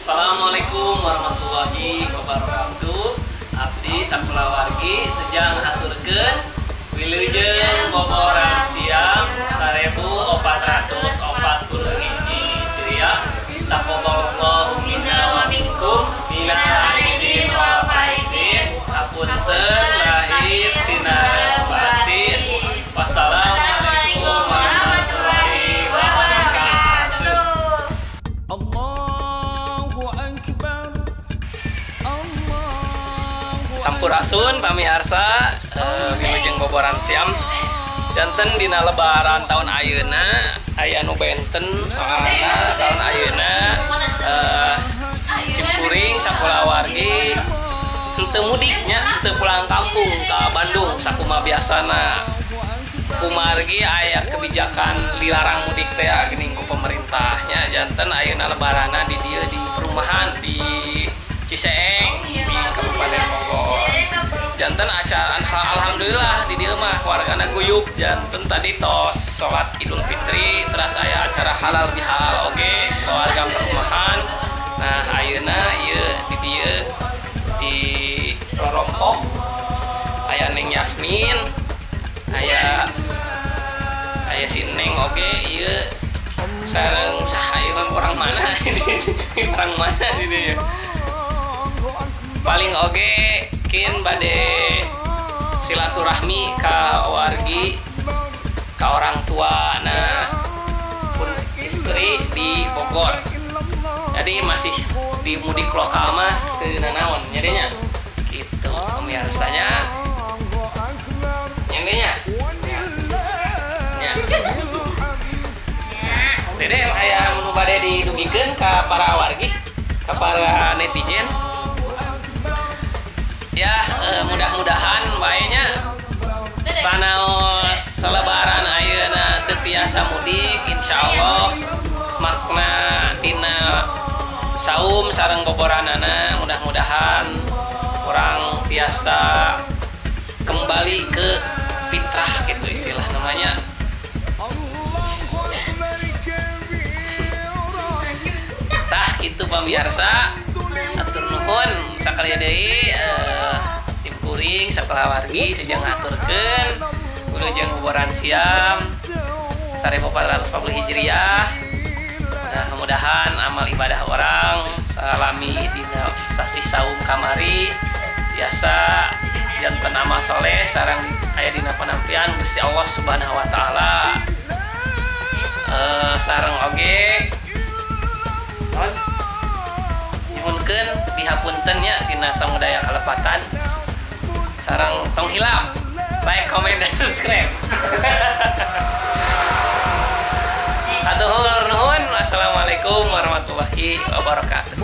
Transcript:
Assalamualaikum warahmatullahi wabarakatuh. Abdi sakulawargi sejang haturkeun wilujeng boboran siang 1441 Hijriah. Taqabbalallahu minna wa minkum minal aidin wal faizin. Hapunten lahir sinar batin. Wassalamualaikum warahmatullahi wabarakatuh. Allahu Akbar. Allahu Sampurasun pamiarsa, wilujeng boboran siam. Janten dina lebaran tahun ayeuna aya nu benten soalna tahun ayeuna simkuring sakulawargi henteu mudiknya, henteu pulang kampung ka Bandung sakumaha biasana. Kumargi aya kebijakan dilarang mudik teh geuning ku pemerintahnya. Janten ayeuna lebaranna di dieu di perumahan di Ciseeng di Kabupaten Bogor. Janten acara alhamdulillah di dieu mah wargana guyub. Janten tadi tos salat Idul Fitri terus aya acara halal bihalal oge keluarga perumahan. Nah ayeuna ieu di dieu di Rorompok aya Neng Yasmin, aya aya si Neng oge ieu sareng saha ieu mah orang mana ini orang mana ini ya. Paling oge kin bade silaturahmi ka wargi ka orang tua nah pun istri di Bogor. Jadi masih di mudik lokal mah teu nanaon nyadinya gitu pemiarsanya. Nyadinya. Ya. Dede aya nu bade didugikeun ka para wargi, ka para netizen. Ya, mudah-mudahan bae nya sanaos selebaran ayeuna teu tiasa mudik, insyaallah makna tina saum sareng boboranana mudah-mudahan orang tiasa kembali ke fitrah gitu istilah namanya. Tah gitu pamirsa. Atur nuhun sakali deui simkuring sakulawargi sejang ngaturkeun wilujeng boboran siam 1440 Hijriah. Mudah-mudahan amal ibadah orang salami dina sasih saum kamari biasa janten amal soleh sareng aya dina panampian Gusti Allah Subhanahu wa taala. Sareng oge nyuhunkeun dihapunten nya dina samudaya kalepatan. Sareng tong hilap like, comment, dan subscribe. Hatur nuhun. Assalamualaikum warahmatullahi wabarakatuh.